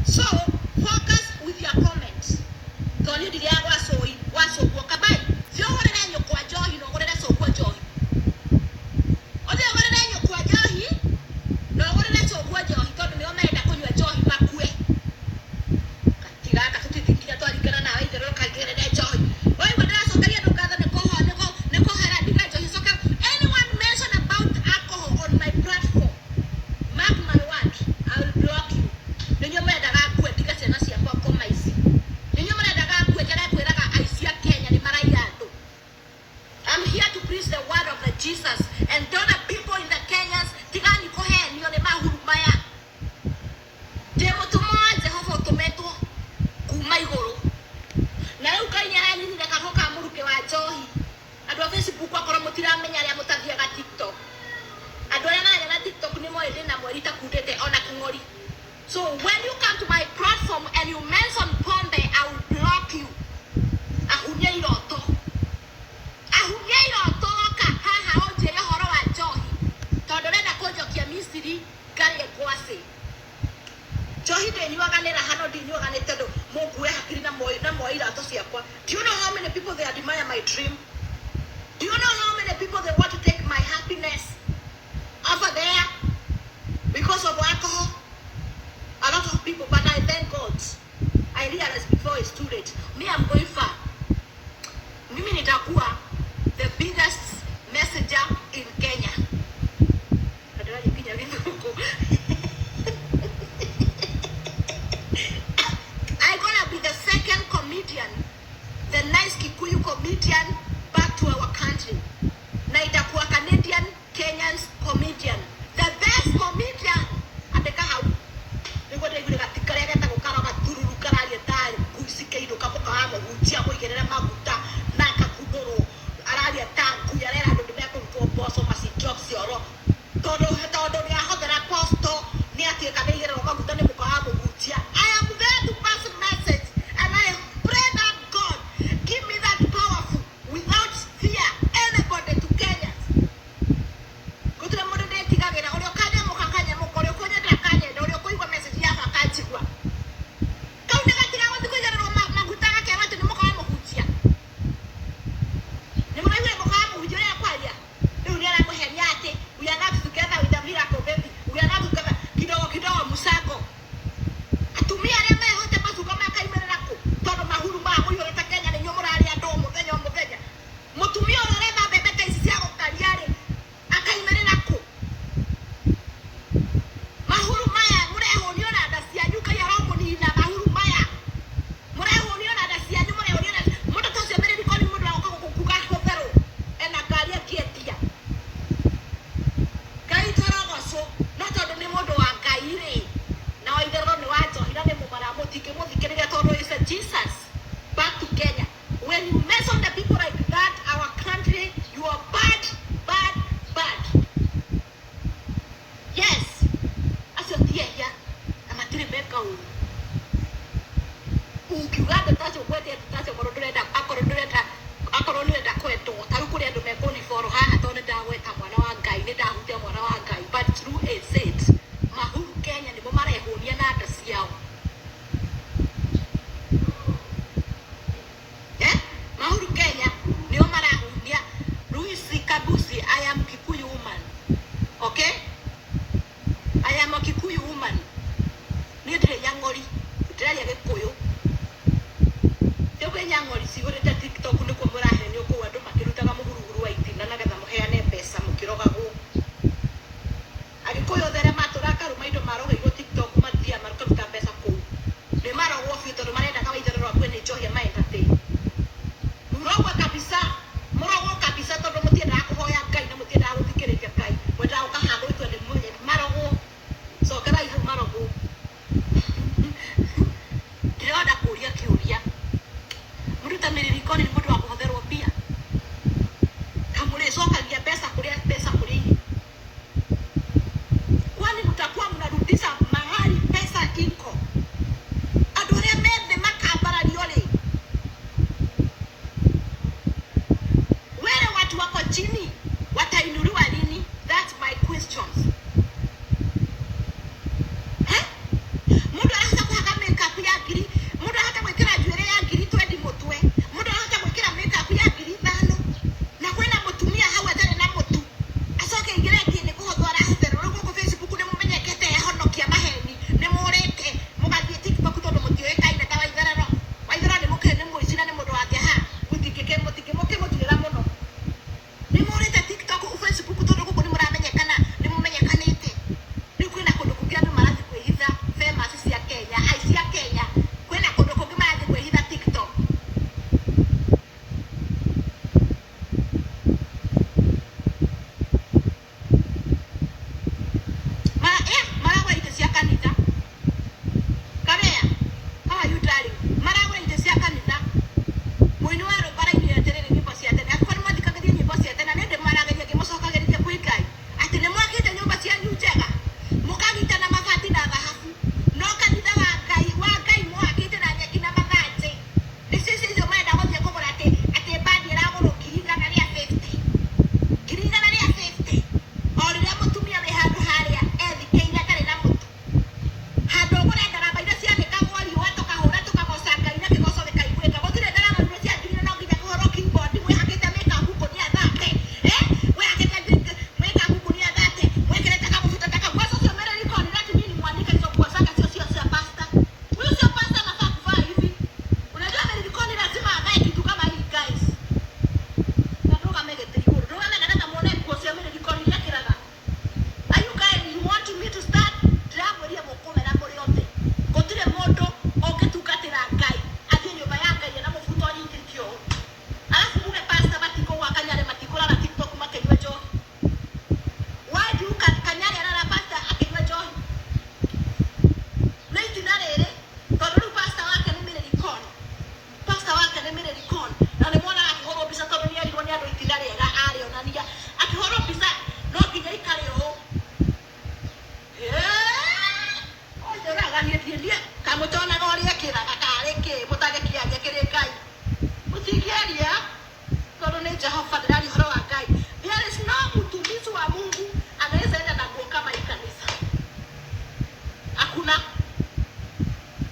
So focus with your comments. Tondũ niĩ ndirĩaga gwa cũi gwa cũguo kabai. Thiĩ ũgũrĩre nyũkwa njohi na ũgũrĩre cũguo njohi. Ũthiĩ ũgũrĩre nyũkwa njohi na ũgũrĩre cũguo njohi tondũ nĩo marenda kũnyua njohi makue. Gatiga gaka tũtithiĩ nginya twaringana nawe itherũ kaigĩrĩre njohi. Waigua ndĩracokeria andũ ngatho nĩ kũho nĩ kũhera ndiga njohi coke anyone mention about alcohol on my platform. Mark my word, I will block you. Nĩ inyuĩ mũrendaga ngue ndige ciana ciakwa ngoma ici. Nĩ inyuĩ mũrendaga ngue njage kwĩraga aici a Kenya nĩ maraiya andũ. I'm here to preach the word of the Jesus and tell the people in the Kenyans tigani kũhenio nĩ mahuru maya. Ndĩ mũtũmwo wa Jehova ũtũmĩtwo kuma igũrũ. Na rĩu Ngai nĩ araninire karoho ka mũrukĩ wa njohi. Andũ a Facebook akorwo mũtiramenya arĩa mũtathiaga TikTok. Andũ arĩa mararia na TikTok nĩ moĩ ndĩna mweri itakundĩte ona kĩng'ori. So when you come to my platform and you mention pombe, I will block you. Ahunia iroto. Ahunia iroto oka haha ũnjĩre ũhoro wa njohi. Tondũ ũrenda kũnjokia Misiri ngarĩe ngwacĩ. Njohi ndĩnyuaga nĩ raha no ndinyuaga nĩ tondũ mũngue hakiri na moe na moe iratũ ciakwa. Do you know how many people they admire my dream? Do you know how many people they want to take my happiness over there because of alcohol? A lot of people, but I thank God. I realize before it's too late. Me, I'm going far. Mimi nitakuwa the biggest messenger in Kenya. Ndĩrathiĩ nginya gĩthũngũ. I gonna be the second comedian, the nice Kikuyu comedian back to our country. Na itakuwa Canadian Kenyans comedian. The best comedian. Andĩka hau. Nĩguo ndaiguire gati karĩa getagwo karoga tururu kararia ta ngui cikĩinũka mũka wa mũhunjia mũigĩrĩre maguta na akakundũrwo araria ta ngui arera andũ nĩmekũrutwo mboco macikio cioro tondũ tondũ nĩ ahũthĩra posto nĩ atuĩka nĩ aigĩrĩrwo maguta nĩ mũka wa mũhunjia. I am there to pass message and I pray that God give me that powerful without fear anybody to Kenyans. Gũtirĩ mũndũ ndĩtigagĩra ũrĩa ũkanyamũka akanyamũka ũrĩa ũkũnyenda akanyenda ũrĩa ũkũigua message yakwa akanjigua. Kau nĩ gatiga gũthiĩ kũigĩrĩrwo maguta gakerwo atĩ nĩ mũka wa mũhunjia. Nĩ mũraiguire mũka wa mũhunjia ũrĩa akwaria? Rĩu nĩ aramũhenia atĩ we are not together with the miracle baby. We are not together. Kidogo kidogo mũcango. Atumia arĩa mehote macuka makaimĩrĩra kũ? Tondũ mahuru maya mũihũrĩte Kenya nĩ inyuĩ mũrarĩa andũ o mũthenya o mũthenya. Mũtumia ũrĩa ũretha mbembe ta ici cia gũkaria rĩ, akaimĩrĩra kũ? Mahuru maya mũrehũnio na nda cianyu Ngai aromũnina mahuru maya. Mũrehũnio na nda cianyu mũrehũnio na mũndũ ta ũcio mĩrĩriko nĩ mũndũ wa gũka gũkũ kuga hũtherũ ena ngari akĩendia. Ngai tũrogocwo no tondũ nĩ mũndũ wa Ngai rĩ na wa itherũ nĩ wa njohi na nĩ mũmara mũtingĩmũthikĩrĩria tondũ is a Jesus back to Kenya. When you mention the people like that, our country, you are bad, bad, bad. Yes. Acio ti ehia na matirĩ meka ũru. Ũngiuga andũ ta acio ũgwete andũ ta acio akorwo ndũrenda akorwo ndũrenda akorwo nĩ ũrenda kwendwo ta rĩu kũrĩ andũ mekũniborwo haha tondũ nĩ ndagweta mwana wa Ngai nĩ ndahutia mwana wa Ngai but true is it mahuru Kenya nĩmo marehũnia na nda ciao. Eh? Mahuru Kenya nĩo marahunia Lucy Kabusi I am Kikuyu woman. Okay? I am a Kikuyu woman. Niĩ ndirĩ nyang'ori ndĩraria gĩkũyũ. Rĩu kwĩ nyang'ori cihũrĩte TikTok nĩkuo mũrahenio kũu andũ makĩrutaga mũhuruguru wa itina nagetha mũheane mbeca mũkĩrogagwo. Agĩkũyũ othe arĩa matũraga karũma indo marogeirwo TikTok mathiaga makaruta mbeca kũu. Nĩ marogwo biũ tondũ marendaga waitherero akue nĩ njohi ama entertain. Mũrogwo kabisa, mũrogwo kabisa tondũ mũtiendaga kũhoya Ngai na mũtiendaga gũthikĩrĩria Ngai. Mwendaga gũka haha gwĩtwo nĩ mũnye marogwo. Cokerai hau marogwo. Ndĩrenda kũria kĩũria. Mũndũ ta mĩririkoni nĩ mũndũ wa kũhotherwo mbia? Ta mũrĩcokagia mbeca kũrĩa mbeca kũrĩ irĩ? Kwani mtakuwa mnarudisha mahali pesa iko? Andũ arĩa me thĩ makambarario rĩ? Wale watu wako chini watainuliwa lini? That's my questions. Eh? Mũndũ arahota kũhaka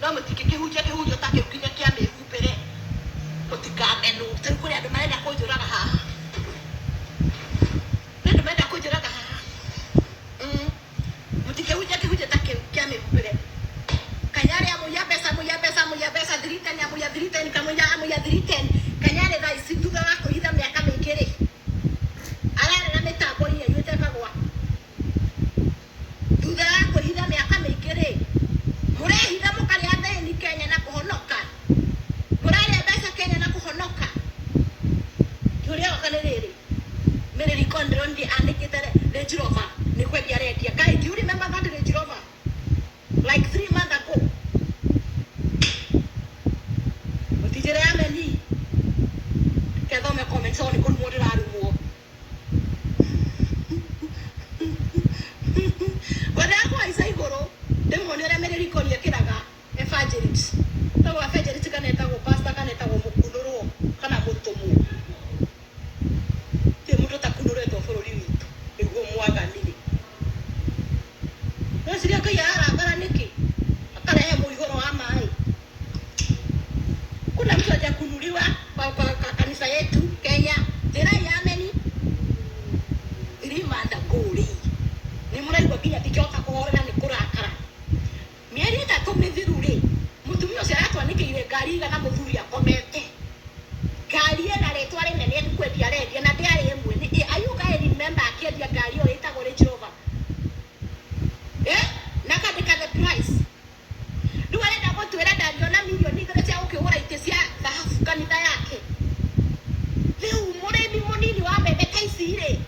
No mũtingĩkĩhunjia kĩhunjio ta kĩu nginya kĩa mĩhumbĩre. Mũtikamenwo. Ta rĩu kũrĩ andũ marenda kũnjũraga haha. Kũrĩ andũ marenda kũnjũraga haha. Mũtingĩhunjia kĩhunjio ta kĩu kĩa mĩhumbĩre. Kanyarĩ amũiya mbeca, amũiya mbeca, amũiya mbeca, 310, amũiya 310, kamũiya amũiya 310. Kanyarĩ thaa ici thutha wa kwĩhitha mĩaka mĩingĩ rĩ, ararĩ na mĩtambo inyanyuĩte kagwa. Thutha wa kwĩhitha mĩaka mĩingĩ rĩ, mũrehitha mũkarĩa thĩni Kenya na kũhonoka. Mũrarĩa mbeca Kenya na kũhonoka. Kĩũria gĩakwa nĩ rĩrĩ, Mary Likoni ndĩronire andĩkĩte Range Rover nĩ kwendia arendia. Guys, do you remember that Range Rover? Like 3 months ago. Mũtinjĩre ameni. Kethome comments nĩ kũrumwo ndĩrarumwo. Ngwendaga kũhaica igũrũ ndĩmuonie ũrĩa Mary Likoni ekĩraga evangelist. Etagwo evangelist kana etagwo pastor kana etagwo mũkunũrwo kana mũtũmwo. Ti mũndũ ũtakunũrĩtwo bũrũri witũ nĩguo mwaganire. Weciria Ngai ararakara nĩkĩ? Akarehe mũihũro wa maĩ. Kuna mtu hajakunuliwa kwa kanisa yetu Kenya. Njĩrai ameni. 3 months ago rĩ, nĩ mũraigua nginya ndingĩhota kũhorera nĩ kũrakara. Mĩeri 3 mĩthiru rĩ, mũtumia ũcio aratwanĩkĩire ngari igana mũthuri akomete. Ngari ĩna rĩtwa rĩnene nĩ kwendia arendia na ndĩarĩ ĩmwe. Are you guys remember akĩendia ngari ĩyo ĩtagwo Range Rover? Eh? Na akandĩka the price. Rĩu arenda gũtwĩra ndangĩona mirioni 2 cia gũkĩgũra itĩ cia thahabu kanitha yake. Rĩu mũrĩmi mũnini wa mbembe ta ici rĩ,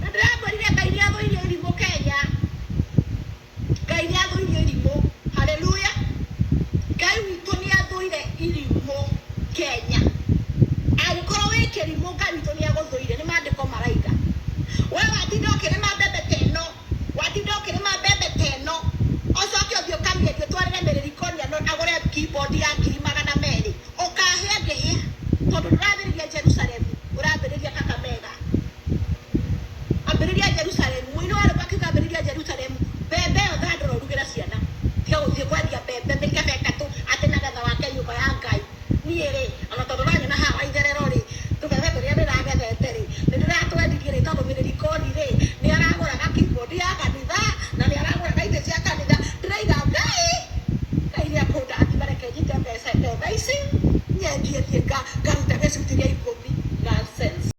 na ndĩramwĩrire Ngai nĩ athũire irimũ Kenya. Ngai nĩ athũire irimũ. Haleluya. Ngai witũ nĩ athũire irimũ Kenya. Angĩkorwo wĩ kĩrimũ Ngai witũ nĩ agũthũire, nĩ maandĩko maraiga. We watinda ũkĩrĩma mbembe ta ĩno, watinda ũkĩrĩma mbembe ta ĩno, ũcoke ũthiĩ ũkamĩendia ũtwarĩre Mary Likoni agũre keyboard ya 200,000. Ũkahĩa ngĩhĩa tondũ ndũrambĩrĩria Jerusalem, ũrambĩrĩria Kakamega. Ambĩrĩria Jerusalem, mũini wa rwĩmbo akiuga ambĩrĩria Jerusalem, mbembe ĩyo thandũra ũrugĩre ciana. Tiga gũthiĩ kwendia mbembe mĩkebe 3 atĩ nagetha wake nyũmba ya Ngai. Niĩ rĩ, ona tondũ ũranyona haha wa itherero rĩ, tũbebe tũrĩa ndĩragethete rĩ, nĩ ndĩratwendirie rĩ, tondũ Mary Likoni rĩ, nĩ aragũraga keyboard ya kanitha, na nĩ aragũraga itĩ cia kanitha. Ndĩraiga Ngai, Ngai nĩ akũndathima, reke nyite mbeca mbembe ici, nyendie thiĩ ngarute gĩcunjĩ gĩa 10. Nonsense.